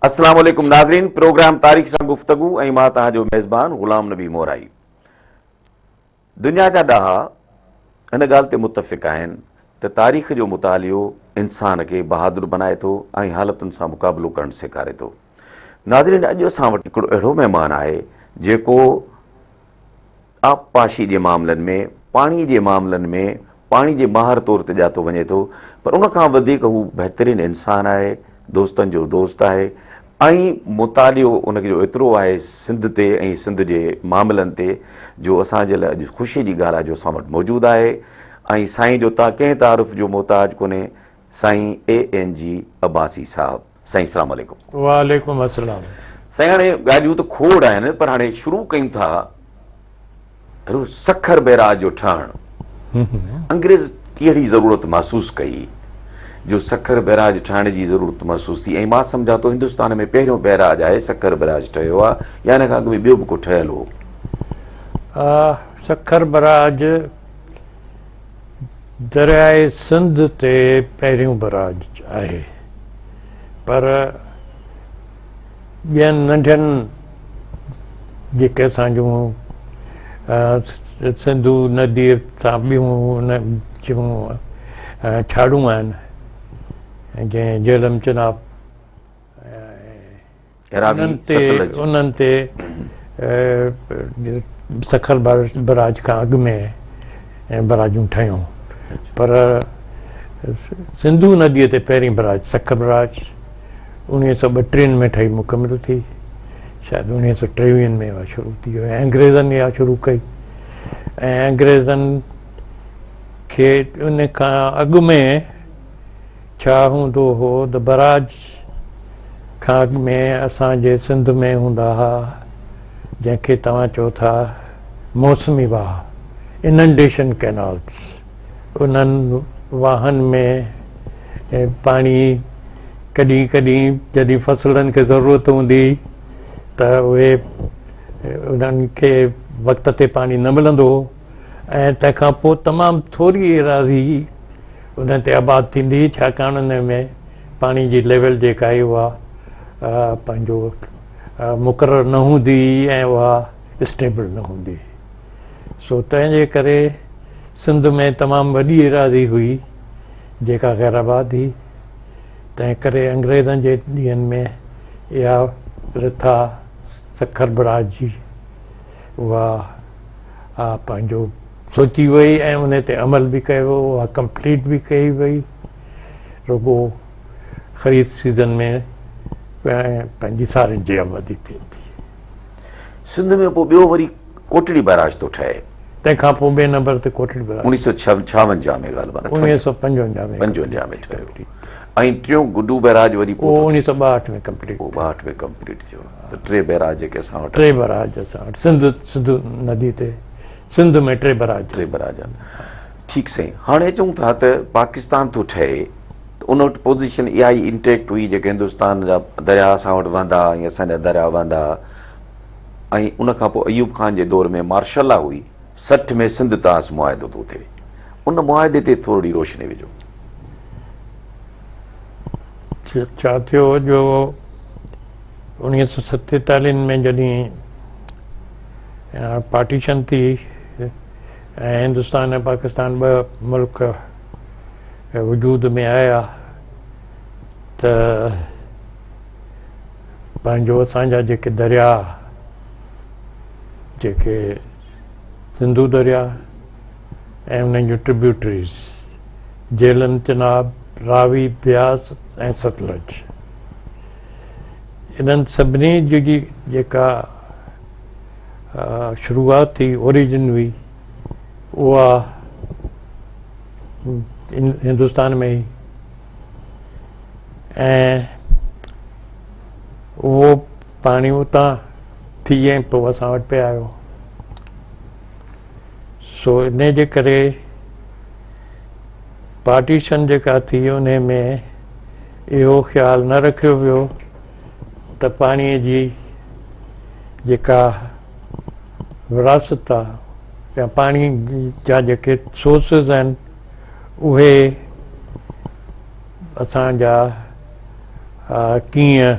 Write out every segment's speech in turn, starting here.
اسلام عليڪم ناظرين پروگرام تاريخ سان گفتگو ۽ مان توهان جو ميزبان غلام نبي مورائي دنيا جا ڏاها ان ڳالهه تي متفق آهن ته تاريخ جو مطالعو انسان کي بهادر بنائي ٿو ۽ حالتن سان مقابلو ڪرڻ سيکاري ٿو ناظرين اڄ اسان وٽ هڪڙو اهڙو مهمان آهي جيڪو آبپاشي جي معاملن ۾، پاڻي جي معاملن ۾ پاڻي جي ماهر طور تي ڄاتو وڃي ٿو پر ان کان وڌيڪ هو بهترين انسان آهي، دوستن جو دوست آهي ۽ مطالعو ان جو ايترو آهي سنڌ تي ۽ سنڌ جي معاملن تي جو اسان جي لاء اڄ خوشي جي ڳالهه آهي جو اسان وٽ موجود آهي ۽ سائين جو تا ڪنهن تعارف جو محتاج ڪونهي سائين اي اين جي عباسي صاحب سائين السلام عليڪم. وعليڪم السلام. سائين هاڻي ڳالهيون ته کوڙ آهن پر هاڻي شروع ڪيون ٿا سکر بئراج جو ٺهڻ انگريز ڪهڙي ضرورت محسوس ڪئي جو سکر بئراج ٺاهڻ جي ضرورت محسوس ٿي ۽ مان سمجهان ٿو هندستان ۾ پهريون بئراج آهي سکر بئراج ٺهيو آهي يا ان کان اڳ ۾ ٻيو به ڪو ٺهيل هو؟ سکر بئراج درياء سنڌ تي پهريون بئراج آهي پر ٻين ننڍين جيڪي اسان جون سنڌو نديء سان ٻيون ان جون ڇاڙون آهن جنهن جهلم چناب انهن تي انهن تي سکر بئراج کان اڳ ۾ بئراجون ٺهيون پر سنڌو نديء تي پهرين بئراج سکر بئراج اوڻيهه سو ٻٽيهن ۾ ٺهي مڪمل ٿي شايد اوڻيهه سو ٽيويهن ۾ اها شروع ٿي ۽ انگريزن اها شروع ڪئي ۽ انگريزن کي ان کان اڳ ۾ ڇا هوندو هو ته بئراج کان اڳ ۾ اسان جي سنڌ ۾ هوندا ها جنهن کي توهان چئو ٿا موسمي واهه، Inundation Canals، انهن واهن ۾ پاڻي ڪڏهن ڪڏهن جڏهن فصلن کي ضرورت هوندي هئي ته اهي انهن کي وقت تي پاڻي نه ملندو هو ۽ تنهن کان پوء تمام ٿوري ايراضي انهن تي آباد ٿيندي هئي ڇاڪاڻ ان ۾ پاڻي جي ليول جيڪا آهي اها پنهنجو مقرر نه هوندي هئي ۽ اها اسٽيبل نه هوندي هئي سو تنهن جي ڪري سنڌ ۾ تمام وڏي ايراضي هئي جيڪا غير آباد هئي تنهن ڪري انگريزن جي ڏينهن ۾ اها رٿا سکر براج جي اها پنهنجو سوچي وئي ۽ ان تي عمل به ڪيو ويو، اها ڪمپليٽ به ڪئي وئي. رڳو خريف سيزن ۾ پنهنجي سارين جي آبادي ٿئي ٿي. سنڌ ۾ پوء ٻيو وري ڪوٽڙي بئراج ٿو ٺهي. تنهن کان پوء ٻئي نمبر تي ڪوٽڙي بئراج. اوڻيهه سؤ ڇاونجاهه ۾ غالباً. اوڻيهه سؤ پنجونجاهه ۾ پنجونجاهه ۾ ٺهيو ۽ ٽيون گڊو بئراج وري پوء اهو اوڻيهه سؤ ٻاهٺ ۾ ڪمپليٽ اهو ٻاهٺ ۾ ڪمپليٽ ٿيو ته ٽي بئراج جيڪي اسان وٽ ٽي بئراج اسان وٽ سنڌ سنڌو ندي تي سنڌ ۾ ٽي بئراج. ٽي بئراج آهن. ٺيڪ سائين هاڻي اچون ٿا ته پاڪستان ٿو ٺهي ته ان وٽ پوزيشن اها ئي انٽيڪٽ هئي جيڪي هندستان جا درياء اسان وٽ وهندا ۽ اسان جا درياء وهندا ۽ ان کان پوء ايوب خان جي دور ۾ مارشل لا هئي 60 ۾ سنڌ طاس معاهدو ٿو ٿئي ان معاهدي تي ٿورڙي روشني وجهو. ڇا ٿيو جو اوڻيهه سو ستيتاليهن ۾ جڏهن پارٽيشن ٿي ۽ هندستان ۽ پاڪستان ٻه ملڪ وجود ۾ آيا ته پنهنجو اسان جا جيڪي درياء جيڪي سنڌو درياء ۽ انهن جون ٽربيوٽريز جهلم، چناب، راوي، بياس ۽ ستلج انهن سڀني جي جيڪا شروعات ٿي اوريجن هئي اها هندستان ۾ هئي ۽ اهو پاڻي اتان ٿي ۽ پوء اسان وٽ پئي آيو سو ان جي ڪري پارٽيشن جيڪا ٿي ان ۾ اهو خيال نه رکيو ويو ته پاڻي جي جيڪا وراثت آ يا پاڻي جا جيڪي سورسز آهن اهي اسان جا ڪيئن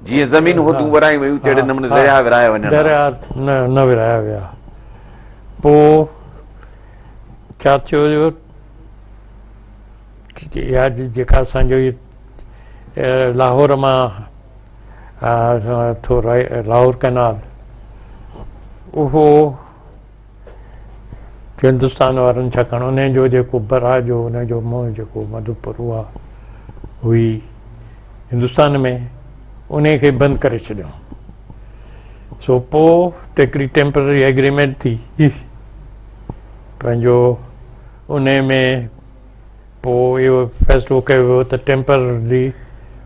جيئن زمينون حدون ورهايون ويون تهڙي نموني درياهه ورهايا وڃن ها. درياهه نه ورهايا ويا. پوء ڇا ٿيو جو اها جيڪا اسان جو لاهور مان ٿو لاهور ڪئنال اهو هندستان وارن ڇاڪاڻ انهي جو جيڪو براج هو ان جو منهن جيڪو مڌوپور اها هئي هندستان ۾ انهي کي بند ڪري ڇڏيو سو پوء هڪڙي ٽيمپرري ايگريمينٽ ٿي پنهنجو انهي ۾ پوء اهو فيصلو ڪيو ويو ته ٽيمپررلي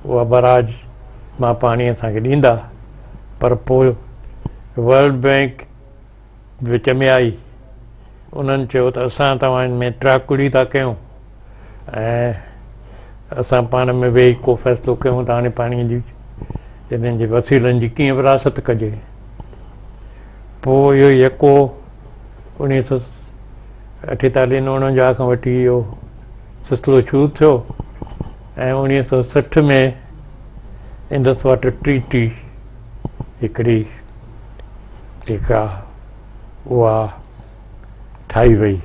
اها براج مان پاڻي اسان کي ڏيندا پر پوء ورلڊ بينڪ وچ ۾ آئي. انهن چيو ته اسان توهان ۾ ٽراڪڙي ٿا ڪيون ۽ اسان پاڻ ۾ ويهي ڪو فيصلو ڪيون ته هاڻي پاڻي جي انهن جي وسيلن جي ڪيئن ورهاست ڪجي. پوء اهو يڪو اڻيهه سو اٺيتاليهه اڻونجاهه کان وٺي اهو سلسلو شروع ٿيو ۽ اڻيهه سو 60 ۾ انڊس واٽر ٽريٽي هڪڙي جيڪا اها ٺاهي وئي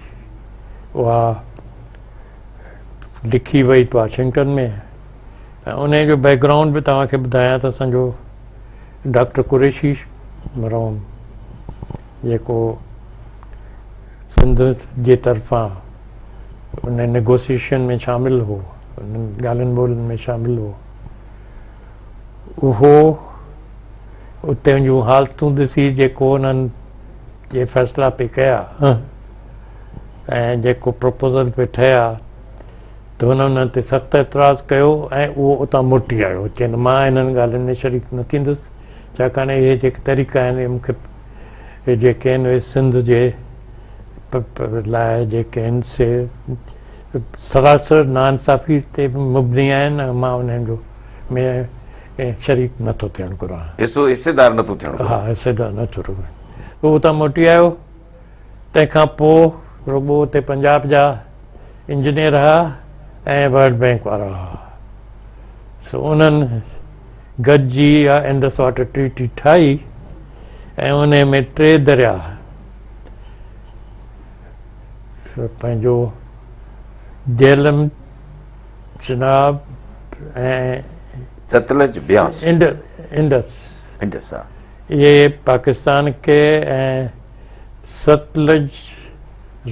اها لکي وئي واشنگٽن ۾ ۽ ان جو بيڪ گرائونڊ به توهان کي ٻڌايان ته اسان جو ڊاڪٽر قريشي مرحوم جيڪو سنڌ جي طرفان ان نيگوسيشن ۾ شامل هو انهن ڳالهين ٻولهين ۾ شامل هو اهو اتي جون حالتون ڏسي جيڪو انهن جي فيصلا پئي ڪيا ۽ جيڪو پروپوزل پئي ٺهيا ته هن انهن تي سخت اعتراض ڪيو ۽ اهو اتان موٽي آيو چين مان انهن ڳالهين ۾ شريڪ نه ٿيندس ڇاڪاڻ اهي جيڪي طريقا آهن اهي مون کي جيڪي آهن اهي سنڌ جي لاء جيڪي آهن سي سراسر ناانصافي تي مبني آهن ۽ مان انهن جو ۾ شريڪ نه ٿو ٿيڻ گهران. حصو حصيدار نه ٿو ٿيڻ گهران. ها حصيدار نه ٿو رهان. هو اتان موٽي آيو تنهن کان پوء رڳو اتي پنجاب جا انجنيئر هئا ۽ ورلڊ بينڪ وارا هئا سو انهن گڏجي اها انڊس واٽر ٽريٽي ٺاهي ۽ ان ۾ ٽي دريا پنهنجو جهلم چناب ۽ ستلج بياس انڊس انڊس ها اهي پاڪستان کي ۽ ستلج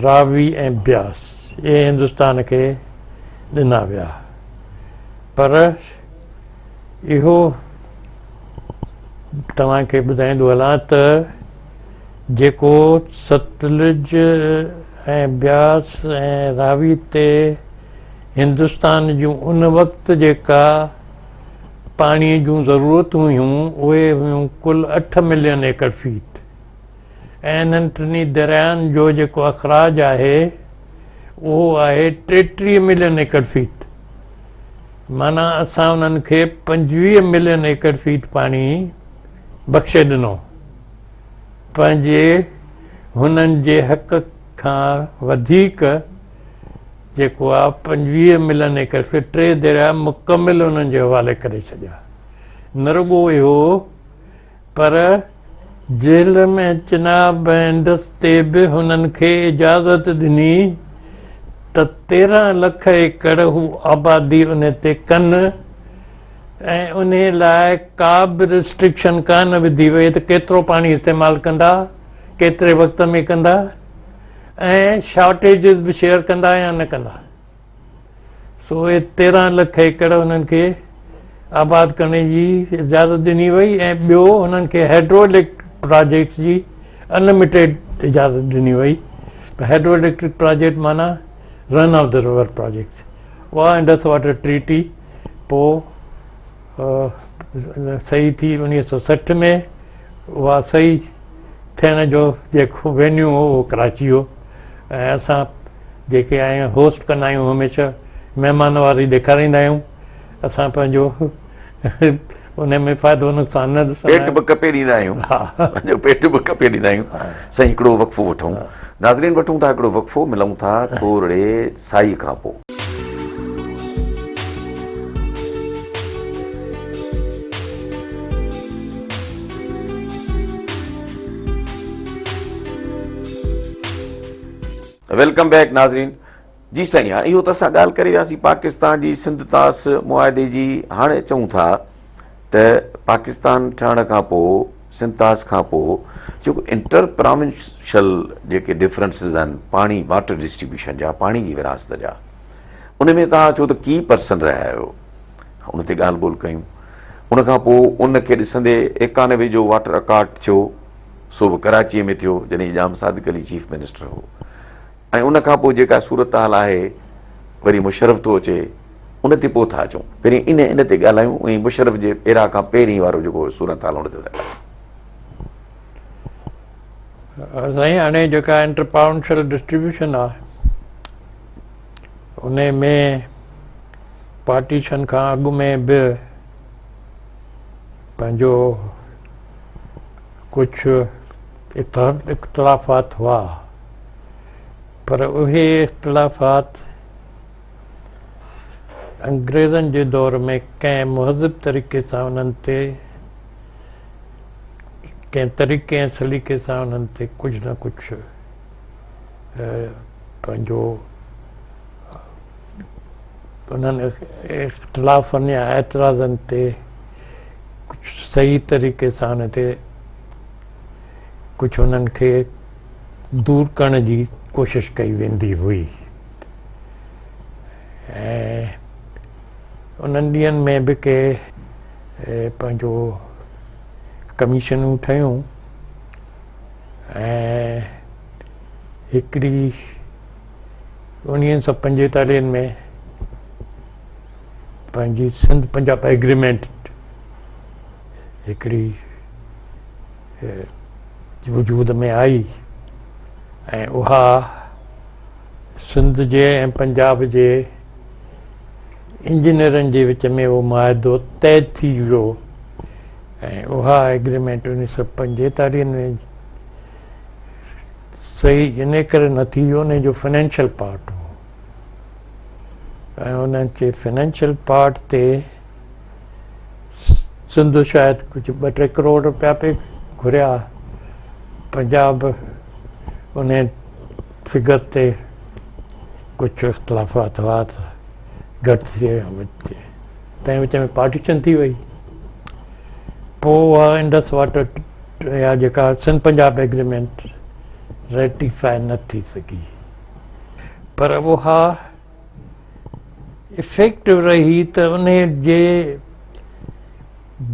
راوي ۽ بياس اهي هندستان کي ڏنا ويا پر اهو توهان کي ٻڌائيندو هلان ته جيڪو ستلج ۽ بياس ۽ راوي تي هندستان جون ان وقت جيڪا پاڻي جون ضرورتون هيون اهي هيون ڪل 8 ملين ايڪڙ فيٽ ۽ انهن ٽنهي دريائن جو جيڪو اخراج آهي اهو آهي 33 ملين ايڪڙ فيٽ معنيٰ اسان انهن کي 25 ملين ايڪڙ فيٽ پاڻي بخشي ڏنو پنهنجي هنن جي حق کان وڌيڪ جيڪو آ 25 ملين ايڪڙ في ٽي درياء مڪمل انهن جي حوالي ڪري ڇڏيا. نه رڳو اهو پر جهلم ۽ چناب ۽ انڊس تي به هنن کي اجازت ڏني ته 13 لک ايڪڙ هو آبادي ان تي ڪن ۽ انهي لاء ڪا به ريسٽرڪشن ڪانه وڌي وئي ته ڪيترو پاڻي استعمال ڪندا، ڪيتري وقت ۾ ڪندا. ۽ شارٽيجز به شيئر ڪندا يا نه ڪندا. سو اهي 13 لک ايڪڙ انهن کي آباد ڪرڻ جي اجازت ڏني وئي ۽ ٻيو انهن کي هائيڊرو اليڪٽرڪ پراجيڪٽس جي انلميٽيڊ اجازت ڏني وئي. هائيڊرو اليڪٽرڪ پراجيڪٽ معنيٰ run of the river projects. اها انڊس واٽر ٽريٽي پوء صحيح ٿي 1960 ۾ اها صحيح ٿيڻ جو جيڪو وينيو هو اهو ڪراچي هو ۽ اسان جيڪي آهيون هوسٽ ڪندا آهيون هميشه مهمان نوازي ڏيکاريندا آهيون اسان پنهنجو ان ۾ فائدو نقصان نه ڏسندا پيٽ به ڪپي ڏيندا آهيون پنهنجو پيٽ به ڪپي ڏيندا آهيون. سائين هڪڙو وقفو وٺون. ناظرين وٺون ٿا هڪڙو وقفو ملون ٿا ٿورڙي سائي کان پوء. Welcome back ناظرين جي سائين هاڻي اهو ته اسان ڳالهه ڪري وياسين پاڪستان جي سنڌ طاس معاهدي جي هاڻي چئون ٿا ته پاڪستان ٺهڻ کان پوء سنڌ طاس کان پوء جيڪو انٽر پراونشل جيڪي ڊفرنسز آهن پاڻي واٽر ڊسٽريبيوشن جا پاڻي جي ورهاست جا ان ۾ توهان ڇو ته ڪي پرسن رهيا آهيو ان تي ڳالهه ٻولهه ڪيون ان کان پوء ان کي ڏسندي 91 جو واٽر اڪارڊ ٿيو سو به ڪراچيء ۾ ٿيو جڏهن ڄام صادق علي چيف منسٽر هو ۽ ان کان پوء جيڪا صورتحال آهي وري مشرف ٿو اچي ان تي پوء ٿا اچون پهرين ان ان تي ڳالهايون ۽ مشرف جي ايرا کان پهرين وارو جيڪو صورتحال ان تي ٿا ڳالهايون. سائين هاڻي جيڪا انٽر پراونشل ڊسٽريبيوشن آهي ان ۾ پارٽيشن کان اڳ ۾ به پنهنجو ڪجهه اختلافات هئا پر اهي اختلافات انگريزن جي دور ۾ ڪنهن مهذب طريقي سان انهن تي ڪنهن طريقي ۽ سليقي سان انهن تي ڪجهه نه ڪجهه پنهنجو انهن اختلافن يا اعتراضن تي ڪجهه صحيح طريقي سان ان تي ڪجهه انهن کي دور ڪرڻ جي ڪوشش ڪئي ويندي هئي ۽ انهن ڏينهن ۾ به ڪي پنهنجو ڪميشنون ٺهيون ۽ هڪڙي اڻويهه سؤ پنجيتاليهن ۾ پنهنجي سنڌ پنجاب ايگريمينٽ هڪڙي وجود ۾ آئي ۽ اها سنڌ جي ۽ پنجاب جي انجنيئرن جي وچ ۾ اهو معاهدو طئي ٿي ويو ۽ اها ايگريمينٽ اڻويهه سؤ پنجيتاليهن ۾ صحيح ان ڪري نه ٿي جو ان جو فنانشل پارٽ هو ۽ انهن جي فنانشل پارٽ تي سنڌ شايد ڪجهه ٻه ٽي ڪروڙ روپيا پئي گهريا پنجاب ان فگر تي ڪجهه اختلافات هئا ته گهٽ ٿئي يا وڌ ٿئي تنهن وچ ۾ پارٽيشن ٿي وئي پوء اها انڊس واٽر يا جيڪا سنڌ پنجاب ايگريمينٽ ريٽيفائي نه ٿي سگهي پر اها افيڪٽو رهي ته ان جي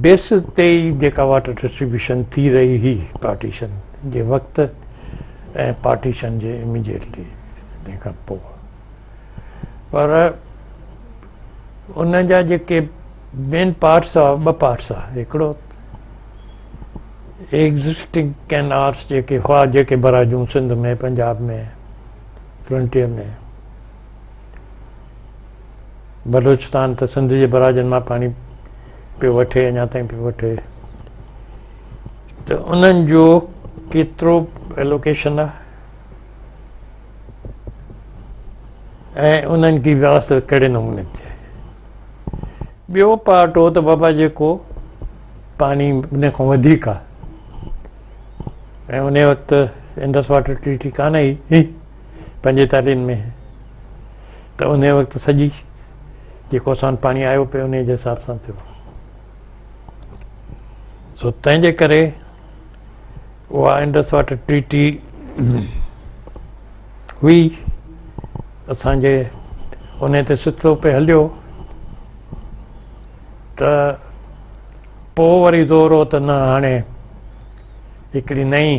بيسس تي ئي جيڪا واٽر ڊسٽريبيوشن ٿي رهي هئي پارٽيشن جي وقت ۽ پارٽيشن جي اميڊيٽلي تنهن کان پوء پر ان جا جيڪي مين پارٽس هئا ٻه پارٽس هئا هڪڙو ايگزسٽنگ ڪينالس جيڪي هئا جيڪي براجون سنڌ ۾ پنجاب ۾ فرنٽيئر ۾ بلوچستان ته سنڌ جي براجن مان پاڻي پيو وٺي اڃا تائين پيو وٺي ته انهن جو ڪيترو ايلوڪيشن آهي ۽ انهن جي ورهاست ڪهڙي نموني ٿئي ٻيو پارٽ هو ته بابا جيڪو پاڻي ان کان وڌيڪ آهي ۽ ان وقت انڊس واٽر ٽريٽي ڪانه هئي پنجيتاليهن ۾ ته ان وقت سڄي جيڪو اسان وٽ پاڻي آيو پيو ان جي حساب سان ٿيو سو تنهن جي ڪري اها انڊس واٽر ٽريٽي هئي اسان جي ان تي سلسلو پئي هليو ته پوء وري زور هو ته نه هاڻي هڪڙي نئين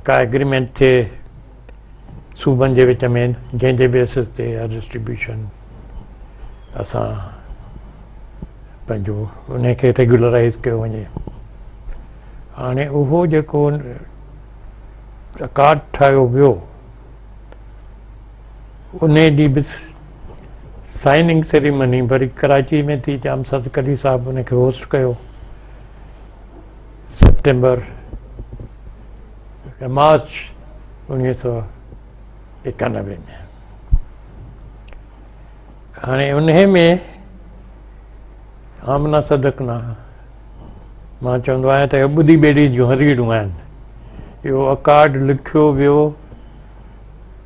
ڪا ايگريمينٽ ٿئي صوبن جي وچ ۾ جنهن جي بيسس تي اها ڊسٽريبيوشن اسان پنهنجو ان کي ريگولرائز ڪيو وڃي هاڻي اهو جيڪو اڪارڊ ٺاهيو ويو ان جي به سائننگ سيريمني وري ڪراچي ۾ ٿي ڄام صادق علي صاحب ان کي هوسٽ ڪيو سيپٽمبر يا مارچ 1991 ۾ هاڻي انهي ۾ آمنا صدقنا مان چوندو آهيان ته ٻڌي ٻيڙي جون هريڙون آهن اهو اڪارڊ لکيو ويو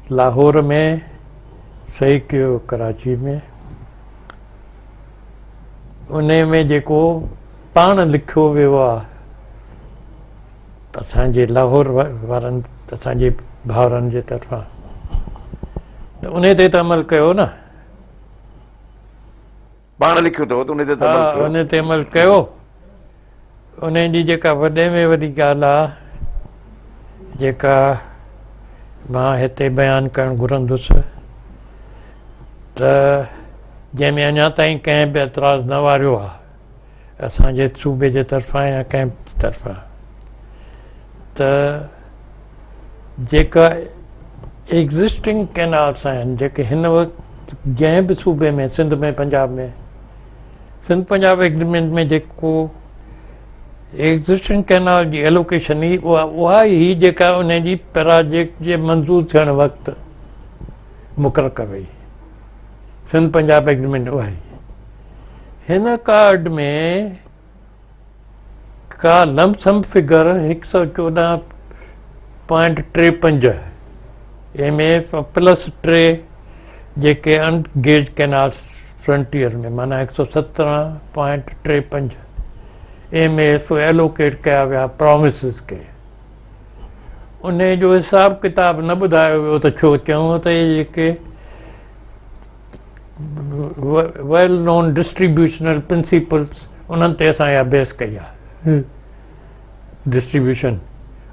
لاهور ۾ صحيح ڪيو ڪراچي ۾. انهي ۾ جيڪو پاڻ لکيو ويو آ اسان جي لاهور وارن اسان جي ڀائرن جي طرفان ته انهي تي ته عمل ڪيو نه. پاڻ لکيو اٿو ته انهي تي ته عمل ڪيو. انهي تي عمل ڪيو. انهي جي جيڪا وڏي ۾ وڏي ڳالهه آ جيڪا مان هتي بيان ڪرڻ گهرندس ته جنهن ۾ اڃا تائين ڪنهن به اعتراض نه واريو آ اسان جي صوبي جي طرفان يا ڪنهن به طرفان ته جيڪا ايگزسٽنگ ڪينالس آهن جيڪي هن وقت جنهن به صوبي ۾ سنڌ ۾ پنجاب ۾ سنڌ پنجاب ايگريمينٽ ۾ جيڪو ايگزسٽنگ ڪينال جي ايلوڪيشن هئي اها اها ئي هئي جيڪا ان جي پراجيڪٽ جي منظور ٿيڻ وقت مقرر ڪئي وئي. سنڌ پنجاب ايگريمينٽ اها ئي. هن ڪارڊ ۾ ڪا لمپ سم فگر هڪ سؤ چوڏهن پوائنٽ ٽي پنج ايم ايف پلس ٽي جيڪي ان گيج ڪينالس فرنٽيئر ۾ معنيٰ هڪ سؤ سترهن پوائنٽ ٽي پنج ايم ايف ايلوڪيٽ ڪيا ويا پراونسز کي. انهي جو حساب ڪتاب نه ٻڌايو ويو ته ڇو چيون ته اهي جيڪي ويل نون ڊسٽريبيوشنل پرنسپلس انهن تي اسان اها بيس ڪئي آهي ڊسٽريبيوشن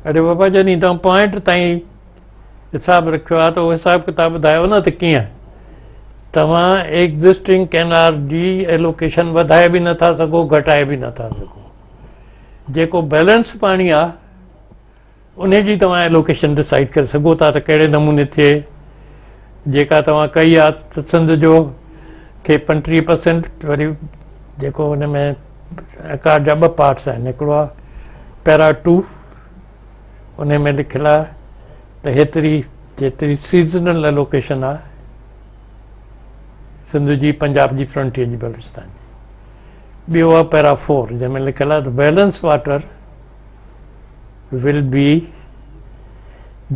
اڙي بابا جڏهن توهان پوائنٽ تائين حساب رکيو آهي ته اهو حساب ڪتاب ٻڌايو نه ته ڪيئن توهان ايگزسٽنگ ڪينال جي ايلوڪيشن وڌائي به نٿا سگهو گهٽائي به نٿا سگهو جيڪو بيلنس پاڻي آهي انهي جي توهان ايلوڪيشن ڊسائيڊ ڪري سگهو ٿا ته ڪهڙي نموني ٿئي جيڪا توهان ڪئي آهي ته سنڌ جو کي 35 پرسنٽ وري جيڪو ان ۾ اڪارڊ جا ٻه پارٽس آهن هڪڙو آهي پيرا 2 ان ۾ لکيل آهي ته هيتري جيتري سيزنل ايلوڪيشن آهي سنڌ جي پنجاب جي فرنٽيئر جي بلوچستان جي ٻيو آهي پيرا 4 جنهن ۾ لکيل آهي ته balance water will be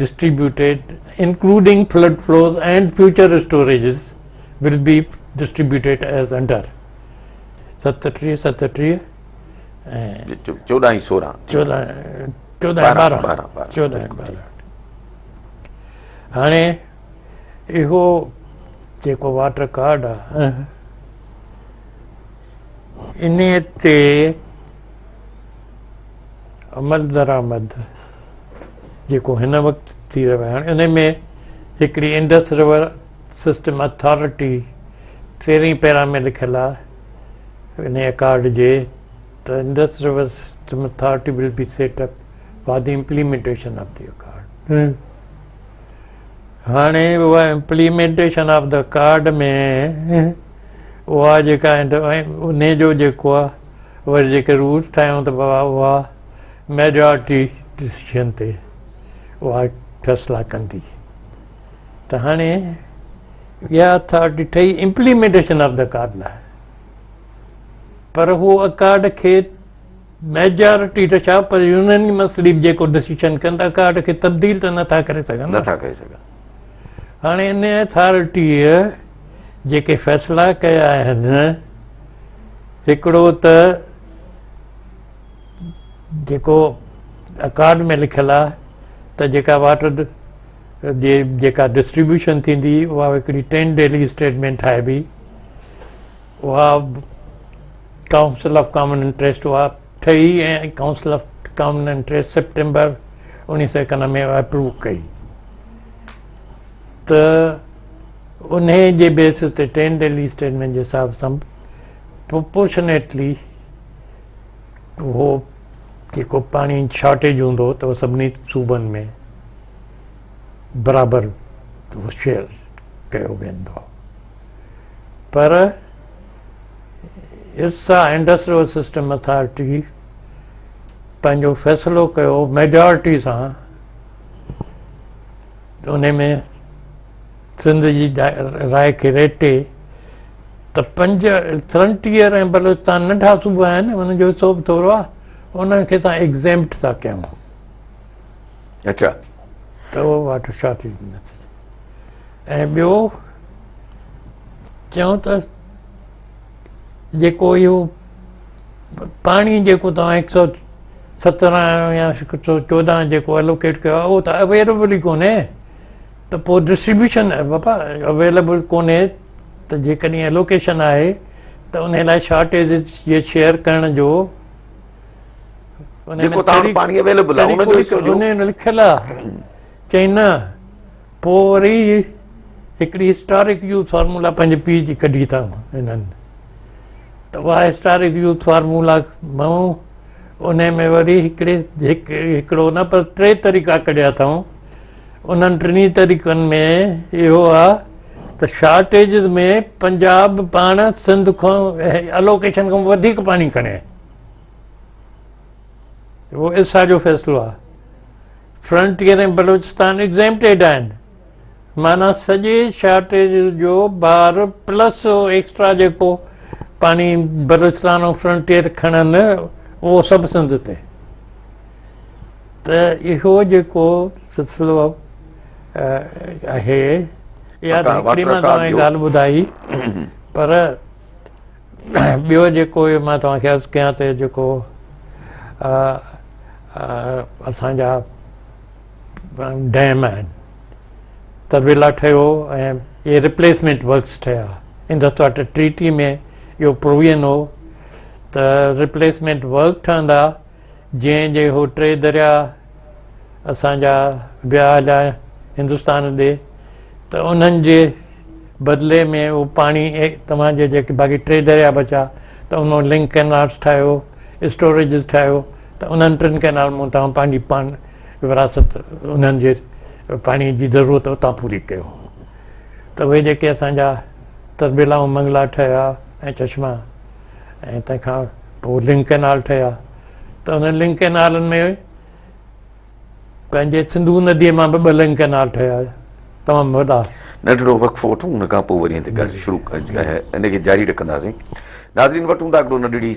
distributed including flood flows and future storages will be distributed as under 37 37 ۽ 14 ۽ 16 14 14 12 14 12 هاڻي اهو جيڪو واٽر ڪارڊ آهي انهي تي عملدرآمد جيڪو هن وقت ٿي رهيو آهي هاڻي ان ۾ هڪڙي انڊس ريور سسٽم اٿارٽي تيرهين پيرا ۾ لکيل آهي ان اڪارڊ جي ته Indus river system authority will be set up for the implementation of the accord. هاڻي اها امپليمينٽيشن آف the card ۾ اها جيڪا ان جو جيڪو آهي وري جيڪي رولز ٺاهيون ته بابا اها ميجارٽي ڊسيشن تي اها فيصلا ڪندي ته هاڻي اها اٿارٽي ٺهي امپليمينٽيشن آف the card لاء پر هو اڪارڊ کي ميجارٽي ته ڇا پر يونينيمسلي به جيڪو ڊسيشن ڪن ته اڪارڊ کي تبديل ته نٿا ڪري سگهن نٿا ڪري سگهن. هاڻي ان اٿارٽيء جيڪي فيصلا ڪيا آهن هڪڙو ته جيڪو اڪارڊ ۾ لکيل آهي ته جيڪا واٽر جي جيڪا ڊسٽريبيوشن ٿيندي اها هڪڙي ٽين ڊيلي اسٽيٽمينٽ ٺاهبي اها ڪائونسل آف ڪامن انٽريسٽ اها ٺهي ۽ council of common interest September 1991 ۾ approve ڪئي ته انهي جي بيسس تي ٽين ڊيلي اسٽيٽمينٽ جي حساب سان پروپورشنيٽلي اهو جيڪو پاڻي شارٽيج هوندو ته اهو سڀني صوبن ۾ برابر شيئر ڪيو ويندو پر IRSA Indus river system authority پنهنجو فيصلو ڪيو ميجارٽي سان ته ان ۾ سنڌ جي راء کي ريٽي ته پنج فرنٽيئر ۽ بلوچستان ننڍا صوبا آهن انهن جو حصو به ٿورو آهي انهن کي اسان ايگزيمپٽ ٿا ڪيون. اچھا ته اهو واٽر شارٽيج نه ٿي. ۽ ٻيو چيون ته جيڪو اهو پاڻي جيڪو توهان هڪ سو سترهن يا هڪ سو چوڏهن جيڪو الوڪيٽ ڪيو آهي اهو ته اويليبل ئي ڪونهي ته پوء ڊسٽريبيوشن بابا اويليبل ڪونهي ته جيڪڏهن الوڪيشن آهي ته ان لاء شارٽيج جي شيئر ڪرڻ جو جيڪو توهان وٽ پاڻي اويليبل آهي ان جو حصو ڏيو. ان ۾ لکيل آهي چئي نه پوء وري هڪڙي هسٽارڪ يوٿ فارمولا پنهنجي پيء جي ڪڍي اٿائون هنن ته اها هسٽارڪ يوٿ فارمولا مون ان ۾ وري هڪڙي هڪڙو نه پر ٽي طريقا ڪڍيا اٿائون انهن ٽنهي طريقن ۾ اهو آ ته شارٽيجز ۾ پنجاب پاڻ سنڌ کان الوڪيشن کان وڌيڪ پاڻي کڻي اهو ارسا جو فيصلو آ فرنٽيئر ۽ بلوچستان ايگزيمپٽيڊ آهن معنيٰ سڄي شارٽيج جو بار پلس ايڪسٽرا جيڪو پاڻي بلوچستان ۽ فرنٽيئر کڻن اهو سڀ سنڌ تي ته اهو جيڪو سلسلو آهي اها ته هڪڙي مان توهان کي ڳالهه ٻڌائي پر ٻيو جيڪو مان توهان کي عرض ڪيان ته جيڪو اسان جا ڊيم آهن تربيلا ٺهيو ۽ اهي ريپليسمينٽ ورڪس ٺهيا انڊس واٽر ٽريٽي ۾ اهو پروويزن هو ته ريپليسمينٽ ورڪ ٺهندا جنهن جي هو ٽي دريا اسان جا ويا هليا هندستان ڏي ته انهن جي بدلي ۾ اهو پاڻي توهان جي جيڪي باقي ٽي دريا بچا ته ان لنڪ ڪينالس ٺاهيو اسٽوريجز ٺاهيو ته انهن ٽن ڪينال مان توهان پنهنجي پاڻ وراثت انهن جي پاڻي جي ضرورت اتان پوري ڪيو ته اهي جيڪي اسان جا تربيلا ۽ منگلا ٺهيا ۽ چشما ۽ تنهن کان پوء لنڪ ڪينال ٺهيا ته انهن لنڪ ڪينالن ۾ پنهنجي سنڌو نديء مان به ٻه لنڪ ڪينال ٺهيا تمام وڏا. ننڍڙو وقفو وٺون ان کان پوء وري هتي ڳالهه شروع ان کي جاري رکنداسين. ناظرين وٺون ٿا هڪڙو ننڍڙي.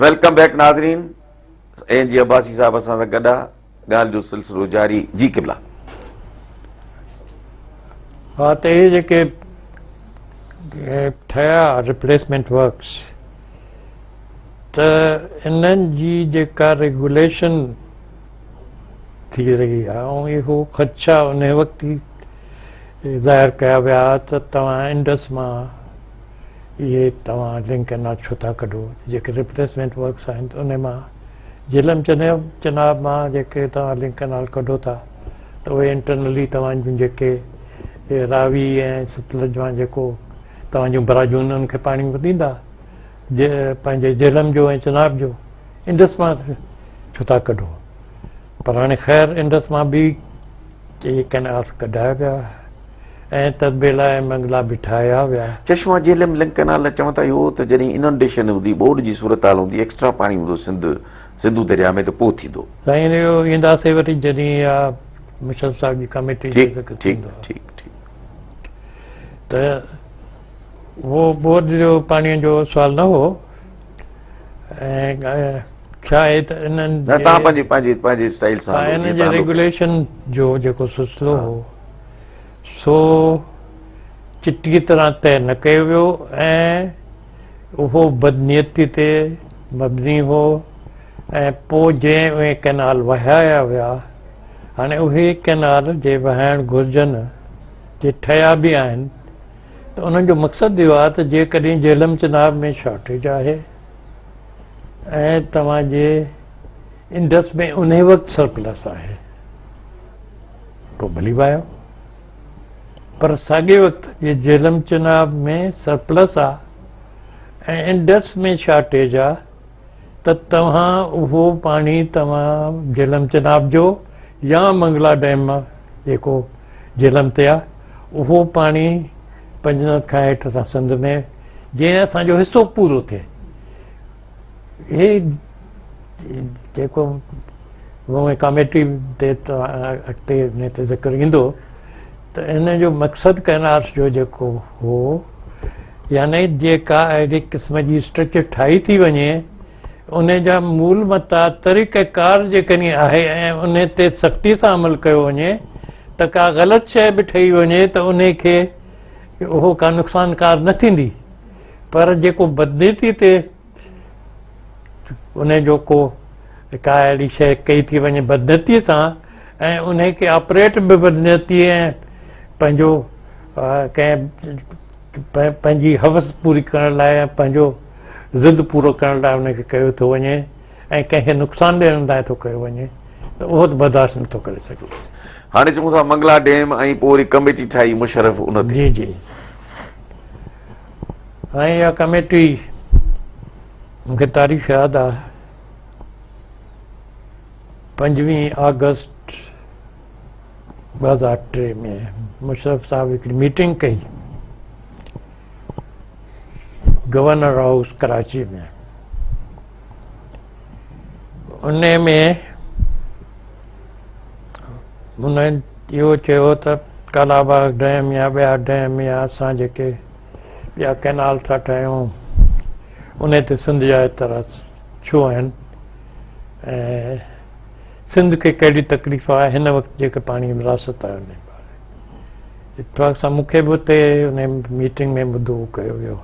Welcome back ناظرين اين جي عباسي صاحب اسان سان گڏ آ ڳالهه جو سلسلو جاري جي قبلا. ها ته اهي جيڪي ٺهيا ريپليسمينٽ ورڪس ته انهن جي جيڪا ريگوليشن ٿي رهي آهي ۽ اهو خدشا ان وقت ئي ظاهر ڪيا ويا ته توهان انڊس مان اهي توهان لنڪ ڪئنال ڇو ٿا ڪڍو جيڪي ريپليسمينٽ ورڪس آهن ته ان مان جهلم چناب مان جيڪي توهان لنڪ ڪئنال ڪڍو ٿا ته اهي انٽرنلي توهان جون جيڪي راوي ۽ ستلج مان جيڪو توهان جون براجون انهن کي پاڻي ڏيندا پنهنجي جهلم جو ۽ چناب جو انڊس مان ڇو ٿا ڪڍو پر هاڻي خير انڊس مان به ڪي ڪئنال ڪڍايا ويا ۽ تربيلا ۽ منگلا به ٺاهيا ويا. چشما جهلم لنڪ ڪئنال لاء چون ٿا اهو ته جڏهن اننڊيشن هوندي ٻوڏ جي صورتحال هوندي ايڪسٽرا پاڻي هوندو سنڌ سنڌو درياء ۾ ته پوء ٿيندو. سائين اهو اينداسي وري جڏهن اها مشرف صاحب جي ڪميٽي جو ذڪر ٿيندو. ٺيڪ ٺيڪ ٺيڪ. ته اهو ٻوڏ جو پاڻي جو سوال نه هو ۽ ڇا آهي ته انهن نه توهان پنهنجي پنهنجي پنهنجي اسٽائيل سان هلو انهن جي ريگوليشن جو جيڪو سلسلو هو سو چٽي طرح طئي نه ڪيو ويو ۽ اهو بدنيتي تي مبني هو ۽ پوء جنهن اهي ڪئنال وهايا ويا هاڻي اهي ڪئنال جي وهائڻ گهرجن جي ٺهيا به آهن ته انهن جو مقصد اهو آهي ته جيڪڏهن جهلم چناب ۾ شارٽيج آهي ۽ توهان جي انڊس ۾ انهي وقت سرپلس آهي پوء ڀلي وايو پر ساڳي وقت جي جهلم چناب ۾ سرپلس آهي ۽ انڊس ۾ شارٽيج آهي ته توهان اهو پاڻي توهان جهلم چناب جو يا منگلا ڊيم مان جيڪو جهلم تي آهي اهو پاڻي پنجند کان هيٺ اسان سنڌ ۾ جنهن اسان جو حصو پورو ٿئي. هي جيڪو هونئن ڪاميٽي تي اڳتي ان تي ذڪر ايندو ته ان جو مقصد ڪئنالس جو جيڪو هو يعني جيڪا اهڙي قسم جي اسٽرڪچر ٺاهي ٿي وڃي ان جا مول متا طريقه ڪار جيڪڏهن آهي ۽ ان تي سختي سان عمل ڪيو وڃي ته ڪا غلط شيء به ٺهي وڃي ته ان کي اهو ڪا نقصانڪار نه ٿيندي پر جيڪو بدنيتي تي ان جو ڪو ڪا اهڙي شيء ڪئي ٿي وڃي بدنيتي سان ۽ ان کي آپريٽ به بدنيتي ۽ پنهنجو ڪنهن پنهنجي حوس پوري ڪرڻ لاء ۽ پنهنجو ضد پورو ڪرڻ لاء ان کي ڪيو ٿو وڃي ۽ ڪنهن کي نقصان ڏيڻ لاء ٿو ڪيو وڃي ته اهو ته برداشت نٿو ڪري سگهي. هاڻي چون ٿا منگلا ڊيم ۽ پوء وري ڪميٽي ٺاهي مشرف ان تي. جي جي ۽ اها ڪميٽي مون کي تاريخ ياد آ 25 آگسٽ 2003 ۾ مشرف صاحب هڪڙي ميٽنگ ڪئي گورنر هائوس ڪراچي ۾ ان ۾ هن اهو چيو ته ڪالاباغ ڊيم يا ٻيا ڊيم يا اسان جيڪي ٻيا ڪئنال ٿا ٺاهيون ان تي سنڌ جا اعتراض ڇو آهن ۽ سنڌ کي ڪهڙي تڪليف آهي هن وقت جيڪي پاڻي وراثت آهي ان باري اتفاق سان مون کي به اتي ان ميٽنگ ۾ مدعو ڪيو ويو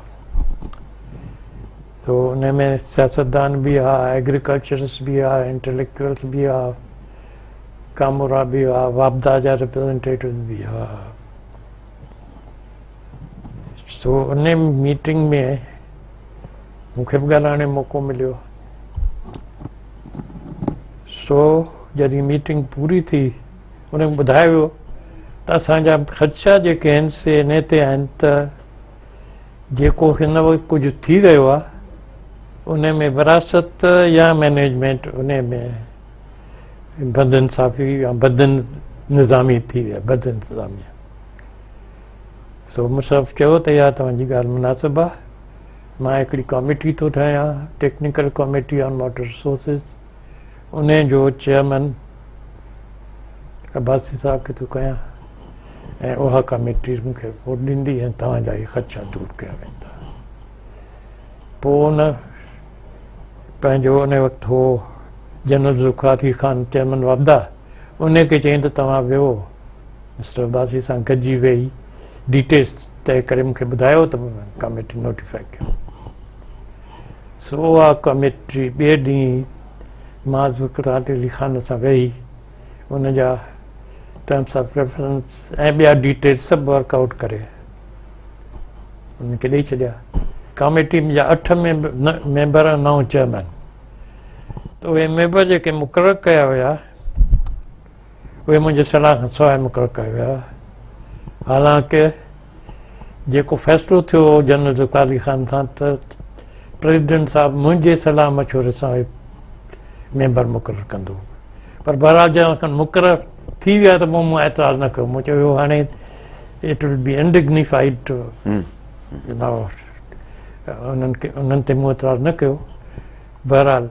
تو ان ۾ سياستدان به ها ايگريڪلچرسٽ به ها انٽليڪچوئلس به ها ڪامورا به ها واپڊا جا ريپريزنٽيٽوز به ها سو ان ميٽنگ ۾ مون کي به ڳالهائڻ جو موقعو مليو. سو جڏهن ميٽنگ پوري ٿي ان کي ٻڌايو ويو ته اسان جا خدشا جيڪي آهن سي ان تي آهن ته جيڪو هن وقت ڪجهه ٿي رهيو آهي ان ۾ وراثت يا مئنيجمينٽ ان ۾ بد انصافي يا بد نظامي ٿي وئي بد انتظامي. سو مشرف چيو ته اها توهان جي ڳالهه مناسب آهي، مان هڪڙي ڪاميٽي ٿو ٺاهيان، technical committee on water resources, انهي جو چيئرمين عباسي صاحب کي ٿو ڪيان ۽ اها ڪاميٽي مون کي رپورٽ ڏيندي ۽ توهان جا اهي خدشا دور ڪيا ويندا. پوء ان پنهنجو ان وقت هو جنرل ذوالفقار علي خان چيئرمين واپڊا، انهي کي چيائين ته توهان ويهو مسٽر عباسي سان گڏجي ويهي ڊيٽيلز طئي ڪري مون کي ٻڌايو ته ڪاميٽي نوٽيفائي ڪيو. سو اها ڪاميٽي ٻئي ڏينهن مان ذوالفقار علي خان سان ويهي ان جا ٽرمس آف ريفرنس ۽ ٻيا ڊيٽيلز سڀ ورڪ آئوٽ ڪري انهن کي ڏئي ڇڏيا. ڪاميٽي جا 8 ميمبر ۽ 9 چيئرمين ته اهي ميمبر جيڪي مقرر ڪيا ويا اهي منهنجي صلاح کان سواء مقرر ڪيا ويا. حالانڪه جيڪو فيصلو ٿيو هو جنرل ذوالفقار علي خان سان ته پريزيڊنٽ صاحب منهنجي صلاح مشوري سان اهي ميمبر مقرر ڪندو هو، پر بهرحال جڏهن کان مقرر ٿي ويا ته پوء مون اعتراض نه ڪيو. مون چيو هاڻي it will be undignified to انهن کي انهن تي مون اعتراض نه ڪيو. بهرحال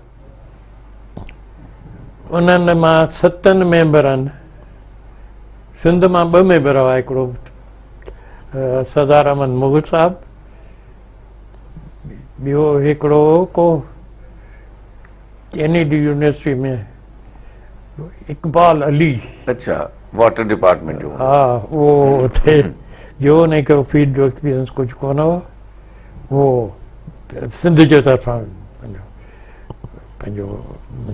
انهن مان 7 ميمبرن سنڌ مان 2 ميمبر هئا، هڪڙو سردار احمد مغل صاحب، ٻيو هڪڙو ڪو N E D university ۾ Iqbal Ali, اچها واٽر ڊپارٽمينٽ جو، ها اهو اتي جو ان کي فيلڊ جو ايڪسپيرينس ڪجهه ڪونه هو، اهو سنڌ جي طرفان پنهنجو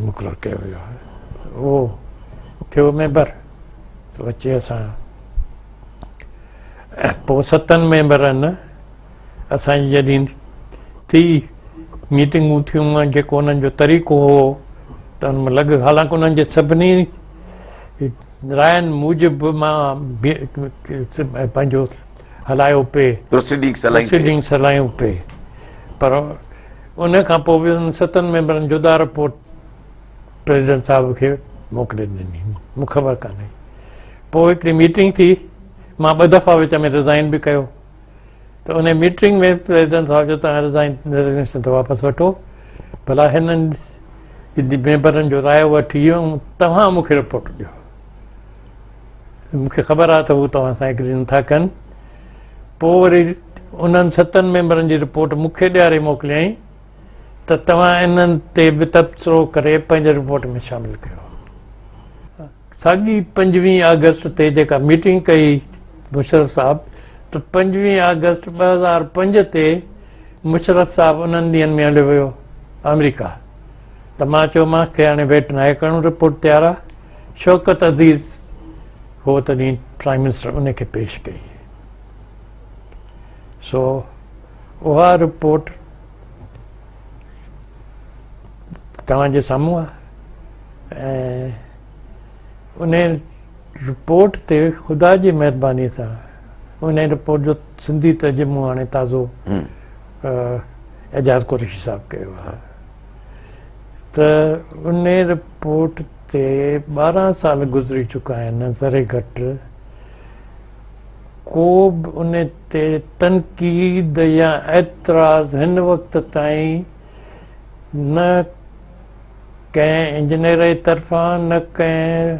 مقرر ڪيو ويو آهي، اهو ٿيو ميمبر. سو اچي اسان پوء 7 ميمبرن اسان جي جڏهن ٿي ميٽنگون ٿيون ۽ جيڪو انهن جو طريقو هو ته ان ۾ لڳ، حالانڪه انهن جي سڀني راين موجب مان پنهنجو هلايو پئي، پروسيڊنگس هلايون پئي، پر ان کان پوء به انهن 7 ميمبرن جدا رپورٽ پريزيڊنٽ صاحب کي موڪلي ڏني، مون خبر ڪانه هئي. پوء هڪڙي ميٽنگ ٿي، مان 2 دفعا وچ ۾ رزائن به ڪيو، ته ان ميٽنگ ۾ پريزيڊنٽ صاحب چيو توهان رزائن ريزگنيشن ته واپس وٺو، ڀلا هنن ميمبرن جو رايو وٺي ۽ توهان مون کي رپورٽ ڏيو. مون کي خبر آهي ته هو توهان سان ايگري نٿا ڪن. پوء وري انهن ستن ميمبرن جي رپورٽ مون کي ڏياري موڪليائين ته توهان انهن تي به تبصرو ڪري پنهنجي رپورٽ ۾ شامل ڪيو. ساڳي پنجويهين آگسٽ تي جيڪا ميٽنگ ڪئي مشرف صاحب ته پنجويهين آگسٽ 2005 تي مشرف صاحب انهن ڏينهن ۾ هليو ويو آمريڪا ته مان چيومانس کي هاڻي ويٽ ناهي ڪرڻو رپورٽ تيار آهي. شوڪت عزيز هو تڏهن پرائم منسٽر ان کي پيش ڪئي. سو اها رپورٽ توهان جي سامهون آهي ۽ ان رپورٽ تي خدا جي مهرباني سان ان رپورٽ جو سنڌي ترجمو هاڻي تازو اعجاز قريشي صاحب ڪيو آهي ته ان رپورٽ تي 12 سال گذري چڪا آهن ذري گهٽ ڪو به ان تي تنقيد يا اعتراض هن وقت تائين نه ڪنهن انجنيئر جي طرفان نه ڪنهن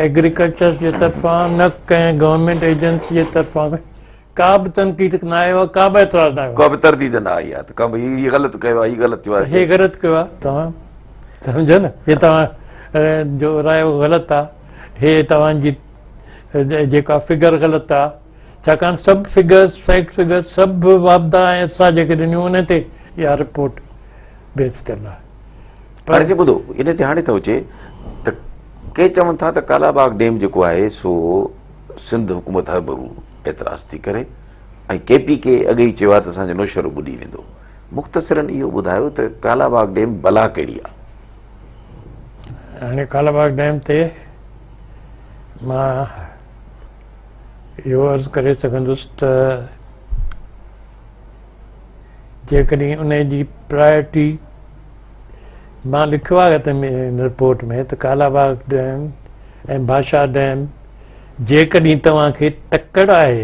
ايگريڪلچر جي طرفان نه ڪنهن گورنمينٽ ايجنسي جي طرفان ڪا به تنقيد نه آيو آهي ڪا به اعتراض نه آيو آهي. ڪا به ترديد نه آئي آهي ته ڪا به هي غلط ڪيو آهي هي غلط ٿيو آهي. هي غلط ڪيو آهي توهان سمجهو نه هي توهان جو رايو غلط آهي هي توهان جي جيڪا فگر غلط آهي ڇاڪاڻ سڀ فگرز فيڪٽ فگرز سڀ وابدا ۽ اسان جيڪي ڏنيون ان تي اها رپورٽ بيس ٿيل آهي. هاڻي سائين ٻڌو ان تي هاڻي ٿو اچي ته ڪي چون ٿا ته ڪالا باغ ڊيم جيڪو آهي سو سنڌ حڪومت هربرو اعتراض ٿي ڪري ۽ ڪي پي ڪي اڳ ئي چيو آهي ته اسان جو نوشهرو ٻڏي ويندو. مختصراً اهو ٻڌايو ته ڪالا باغ ڊيم بلا ڪهڙي آهي؟ هاڻي ڪالا باغ ڊيم تي مان اهو عرض ڪري سگهندس ته جيڪڏهن ان جي پرائرٽي مان لکيو آهي ته رپورٽ ۾ ته ڪالا باغ ڊيم ۽ ڀاشا ڊيم جيڪڏهن توهان کي تڪڙ آهي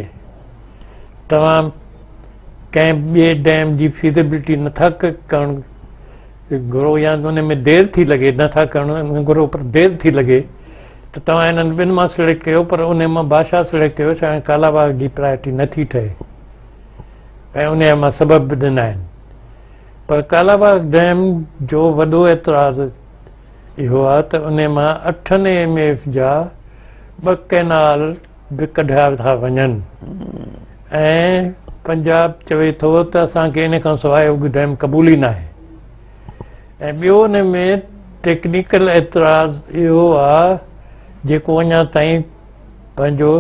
توهان ڪنهن ٻئي ڊيم جي فيزيبلٽي نٿا ڪرڻ گهرو يا ان ۾ دير ٿي لڳي نٿا ڪرڻ گهرو پر دير ٿي لڳي ته توهان انهن ٻن مان سليڪٽ ڪيو پر ان مان بادشاهه سليڪٽ ڪيو ڇاڪاڻ ڪالا باغ جي پرائرٽي نٿي ٺهي ۽ ان جا مان سبب به ڏنا آهن پر ڪالا باغ ڊيم جو وڏو اعتراض اهو آهي ته ان مان اٺن ايم ايف جا ٻه ڪئنال به ڪڍيا ٿا وڃن ۽ پنجاب چوي ٿو ته اسان کي ان کان سواء اهو ڊيم قبول ئي ناهي ۽ ٻيو ان ۾ ٽيڪنيڪل اعتراض اهو آهي جيڪو اڃا تائين پنهنجو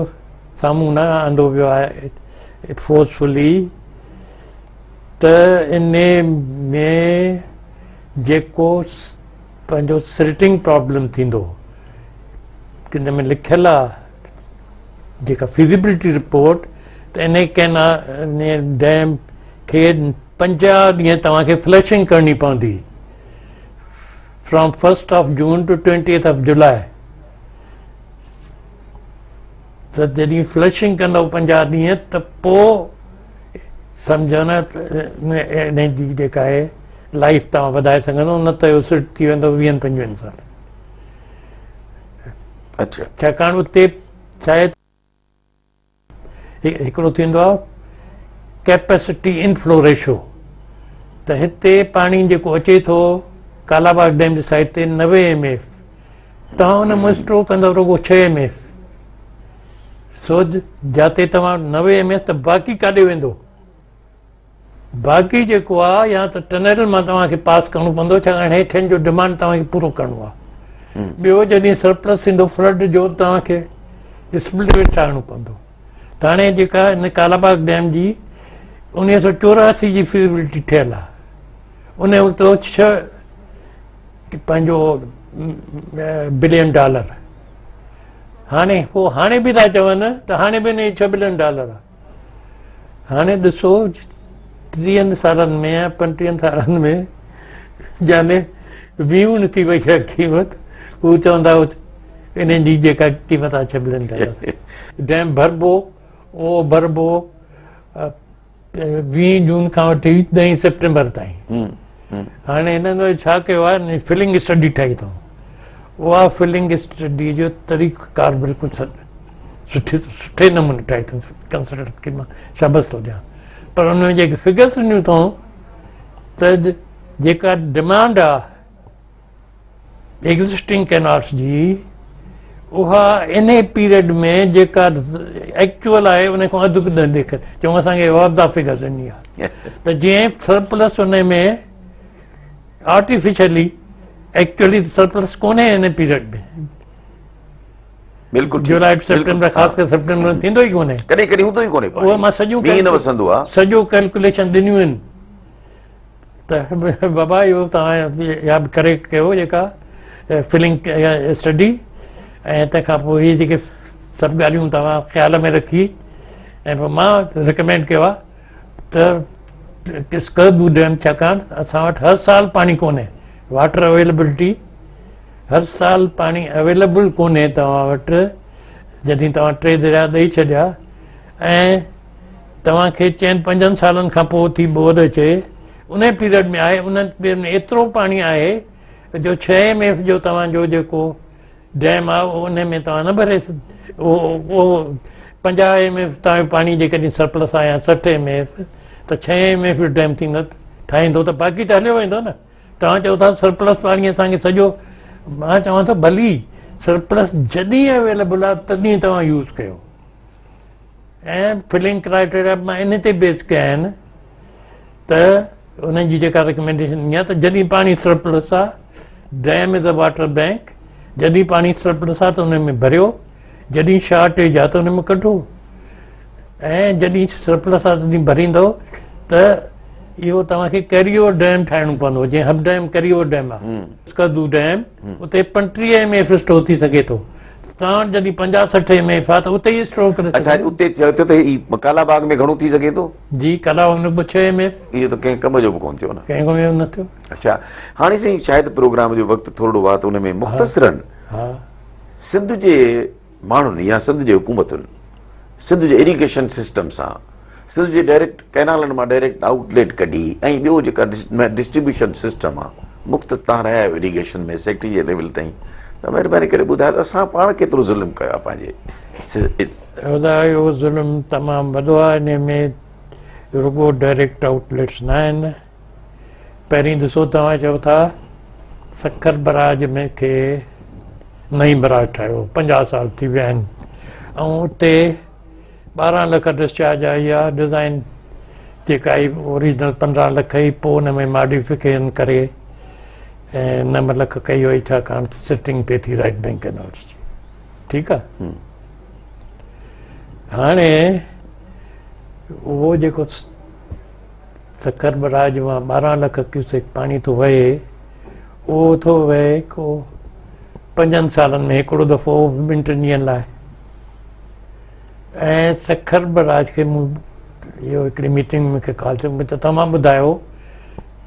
سامهون نه آندو ويو آهي فورسفلي ته ان ۾ جيڪو پنهنجو سلٽنگ پرابلم ٿيندو ڪن ۾ لکيل آ جيڪا فيزيبلٽي رپورٽ ته ان ڪينا ان ڊيم کي 50 ڏينهن توهان کي فلشنگ ڪرڻي پوندي from first of June to twentieth of July ته جڏهن فلشنگ ڪندو 50 ڏينهن ته پوء سمجهو نه ان جي جيڪا آهي لائف توهان وڌائي سگهندو نه ته اهو سلٽ ٿي ويندو ويهن پنجويهن سالن. اچھا. ڇاڪاڻ اتي شايد هڪڙو ٿيندو آهي ڪيپيسٽي انفلو ريشو ته هتي پاڻي جيڪو اچي ٿو ڪالا باغ ڊيم جي سائيڊ تي 90 ايم ايف توهان ان مان اسٽور ڪندو رڳو 6 ايم ايف سو جاتي توهان 90 ايم ايف ته باقي ڪاڏي ويندو باقي جيڪو آ يا ته ٽنل مان توهان کي پاس ڪرڻو پوندو ڇاڪاڻ هيٺين جو ڊمانڊ توهان کي پورو ڪرڻو آ ٻيو جڏهن سرپلس ٿيندو فلڊ جو توهان کي اسپلٽ وي ٺاهڻو پوندو ته هاڻي جيڪا هن ڪالاباغ ڊيم جي 1984 جي فيزبلٽي ٺهيل آ ان وقت 6 پنهنجو بلين ڊالر هاڻي هو هاڻي به ٿا چون ته هاڻي به 6 بلين ڊالر آ هاڻي ڏسو ٽيهن سالن ۾ يا پنٽيهن سالن ۾ يعني ويهون ٿي وئي آهي قيمت هو چوندا انهن جي جيڪا قيمت آهي 6 بلين ڊالر ڊيم ڀربو اهو ڀربو 20 جون کان وٺي 10 سيپٽمبر تائين. هاڻي هنن وري ڇا ڪيو آهي فلنگ اسٽڊي ٺاهي اٿئون اها فلنگ اسٽڊي جو طريقه ڪار بلڪل سٺي سٺي نموني ٺاهي اٿئون ڪنسلٽنٽ کي مان شابس ٿو ڏيان پر ان ۾ جيڪي فگرس ڏنيون اٿئون ته جيڪا ڊمانڊ آهي ايگزسٽنگ ڪينالس جي اها انهي پيريڊ ۾ جيڪا ايڪچوئل آهي ان کان اڌ نه ڏيکار چون اسان کي واپدا فگر ڏني آهي ته جيئن سرپلس ان ۾ آرٽيفيشلي ايڪچوئلي سرپلس ڪونهي ان پيريڊ ۾ بلڪل جولاء سيپٽمبر خاص ڪري سيپٽمبر ۾ ٿيندو ئي ڪونهي ڪڏهن ڪڏهن هوندو ئي ڪونهي اهو مان سڄو مينهن نه وسندو آهي سڄو ڪيلڪوليشن ڏنيون آهن ته بابا اهو توهان اها به ڪريڪٽ ڪيو جيڪا فلنگ اسٽڊي ۽ تنهن کان پوء هي جيڪي سڀ ڳالهيون توهان خيال ۾ رکي ۽ پوء مان رڪمينڊ ڪيو آهي ته اسڪربو ڊيم ڇاڪاڻ اسان وٽ هر سال پاڻي ڪونهي واٽر اويلبلٽي هر سال پاڻي اويلبل ڪونهي توهان وٽ جڏهن توهان ٽي دريا ڏئي ڇڏيا ۽ توهان کي چئن پنجن سالن کان پوء ٿي ٻوڏ اچي انهي پيريڊ ۾ آهي ان پيريڊ ۾ ايترو پاڻي آهي جو ڇهه ايم ايف جو توهان جو جيڪو ڊيم آهي اهو انهي ۾ توهان نه ڀري اهو 50 ايم ايف توهان جو پاڻي جيڪڏهن سرپلس آهي يا 60 ايم ايف ته ڇهه ايم ايف جو ڊيم ٿيندو ٺاهيندو ته باقي ته هليو ويندو نه توهان چئو ٿا سرپلس پاڻي اسان کي سڄو مان چوان ٿو ڀلي سرپلس جڏهن اويليبل آهي تڏهن توهان يوز ڪيو ۽ فلنگ ڪرائيٽيريا به مان ان تي بيس ڪيا آهن ته انهن جي جيڪا ريڪمينڊيشن ڏني آهي ته جڏهن پاڻي سرپلس آهي dam is a water bank جڏهن پاڻي سرپلس آهي ته ان ۾ ڀريو جڏهن شارٽيج آهي ته ان ۾ ڪڍو ۽ جڏهن سرپلس آهي تڏهن ڀريندو ته اهو توهان کي ڪيري اوور ڊيم ٺاهڻو پوندو جيئن حب ڊيم ڪيري اوور ڊيم آهي اسڪردو ڊيم اتي 35 ايم ايف اسٽور ٿي سگهي ٿو توهان وٽ جڏهن 50 60 ايم ايف آهي ته اتي ئي اسٽور ڪري اڇا سگهو اتي چئو ٿو ته هي ڪالا باغ ۾ گهڻو ٿي سگهي ٿو؟ جي ڪالا باغ ۾ به 6 ايم ايف. اهو ته ڪنهن ڪم جو به ڪونه ٿيو نه. ڪنهن ڪم جو نه ٿيو. اڇا هاڻي سائين شايد پروگرام جو وقت ٿورڙو آهي ته ان ۾ مختصرا سنڌ جي ماڻهن يا سنڌ جي حڪومتن سنڌ جي ايريگيشن سسٽم سان سنڌ جي ڊائريڪٽ ڪئنالن مان ڊائريڪٽ آئوٽ ليٽ ڪڍي ۽ ٻيو جيڪا ڊسٽريبيوشن سسٽم آ مختص تان رهيا آهيو ايريگيشن ۾ سيڪريٽري جي ليول تائين ته مهرباني ڪري ٻڌايو ته اسان پاڻ ڪيترو ظلم ڪيو آ پنهنجي ادا اهو ظلم تمام وڏو آ انهي ۾ رڳو ڊائريڪٽ آئوٽ ليٽس نه آهن پهرين ڏسو توهان چئو ٿا سکر بئراج ۾ کي نئين بئراج ٺاهيو 50 سال ٿي ويا آهن ۽ اتي 12 لک ڊسچارج آئي آ ڊزائن جيڪا آئي اوريجنل 15 لک هئي پوء ان ۾ ماڊيفڪيشن ڪري ۽ 9 لک ڪئي وئي ڇاڪاڻ ته سٽنگ پئي ٿي رائٽ بينڪ ڪينالز جي ٺيڪ آ هاڻي اهو جيڪو سکر بئراج مان 12 لک ڪيوسڪ پاڻي ٿو وهي اهو ٿو وهي ڪو پنجن سالن ۾ هڪڙو دفعو ٻن ٽن ڏينهن لاء ۽ سکر بئراج کي مون اهو هڪڙي ميٽنگ ۾ کي ڪال ٿيو ته توهان ٻڌايو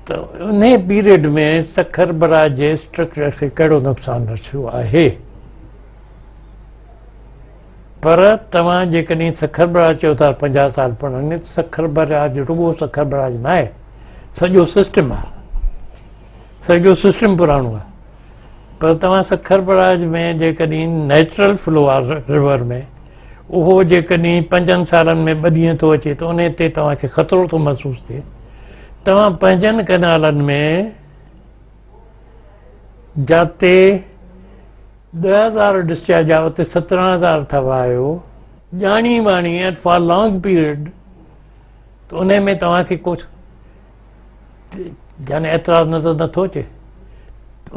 ته انهي پيريڊ ۾ سکر بئراج جي اسٽرڪچر کي ڪهڙو نقصان رسيو آهي پر توهان جيڪڏهن سکر بئراج چئو ٿا 50 سال پراڻي ته سکر بئراج رڳو سکر بئراج نه آهي سڄو سسٽم آهي سڄو سسٽم پراڻو آهي پر توهان سکر بئراج ۾ جيڪڏهن نيچرل فلو آهي ريور ۾ اهو جيڪڏهن پنجن سالن ۾ ٻه ڏينهن ٿو اچي ته ان تي توهان کي خطرو ٿو محسوس ٿئي توهان پنهنجن ڪئنالن ۾ جاتي 10,000 ڊسچارج آ اتي 17,000 ٿا وهايو ڄاڻي واڻي ايٽ فار لانگ پيريڊ ته انهي ۾ توهان کي ڪو يعني اعتراض نظر نٿو اچي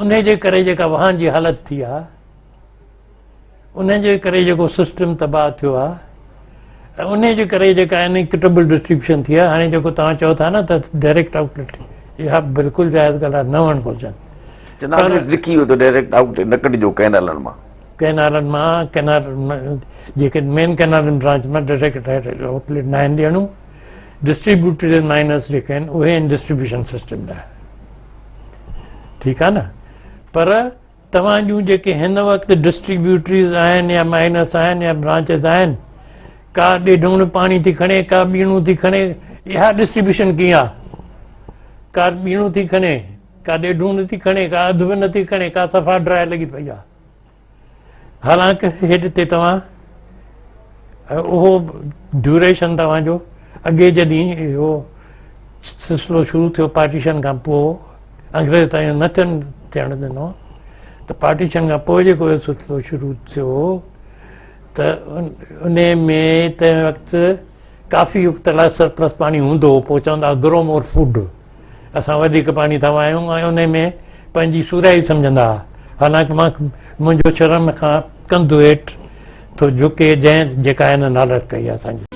انهي جي ڪري جيڪا واهن جي حالت ٿي آ انهي جي ڪري جيڪو سسٽم تباهه ٿيو آ ۽ انهي جي ڪري جيڪا انڪٽيبل ڊسٽريبيوشن ٿي آ هاڻي جيڪو توهان چئو ٿا نه ته ڊائريڪٽ آئوٽليٽ اها بلڪل جائز ڳالهه آ نه هئڻ گهرجن جناب لکي ويو ته ڊائريڪٽ آئوٽليٽ نه ڪڍجو ڪئنالن مان ڪئنالن مان ڪئنال جيڪي مين ڪئنالن برانچ مان ڊائريڪٽ آئوٽليٽ ناهن ڏيڻو ڊسٽريبيوٽريز ۽ مائنرس جيڪي آهن اهي آهن ڊسٽريبيوشن سسٽم لاء ٺيڪ آ نه پر توهان جون جيڪي هن وقت ڊسٽريبيوٽريز آهن يا مائنرس آهن يا برانچز آهن ڪا ڏيڍوڻ پاڻي ٿي کڻي ڪا ٻيڻو ٿي کڻي اها ڊسٽريبيوشن ڪيئن آ؟ ڪا ٻيڻو ٿي کڻي، ڪا ڏيڍوڻ ٿي کڻي، ڪا اڌ به نٿي کڻي، ڪا صفا ڊرائي لڳي پئي آهي. حالانڪ هيڏ تي توهان اهو ڊيوريشن توهان جو اڳي جڏهن اهو سلسلو شروع ٿيو پارٽيشن کان پوء انگريز تائين نه ٿين ٿيڻ ڏنو ته پارٽيشن کان پوء جيڪو اهو سلسلو شروع ٿيو ته ان ۾ تنهن وقت ڪافي وقت لاء سرپلس پاڻي هوندو هو پوء چوندا گرو مور فوڊ اسان وڌيڪ پاڻي ٿا وهايون ۽ انهي ۾ پنهنجي سورهيائي سمجهندا ها. حالانڪ مان منهنجو شرم کان ڪنڌ هيٺ ٿو جهڪي جنهن جيڪا هن نالت ڪئي آهي اسان جي.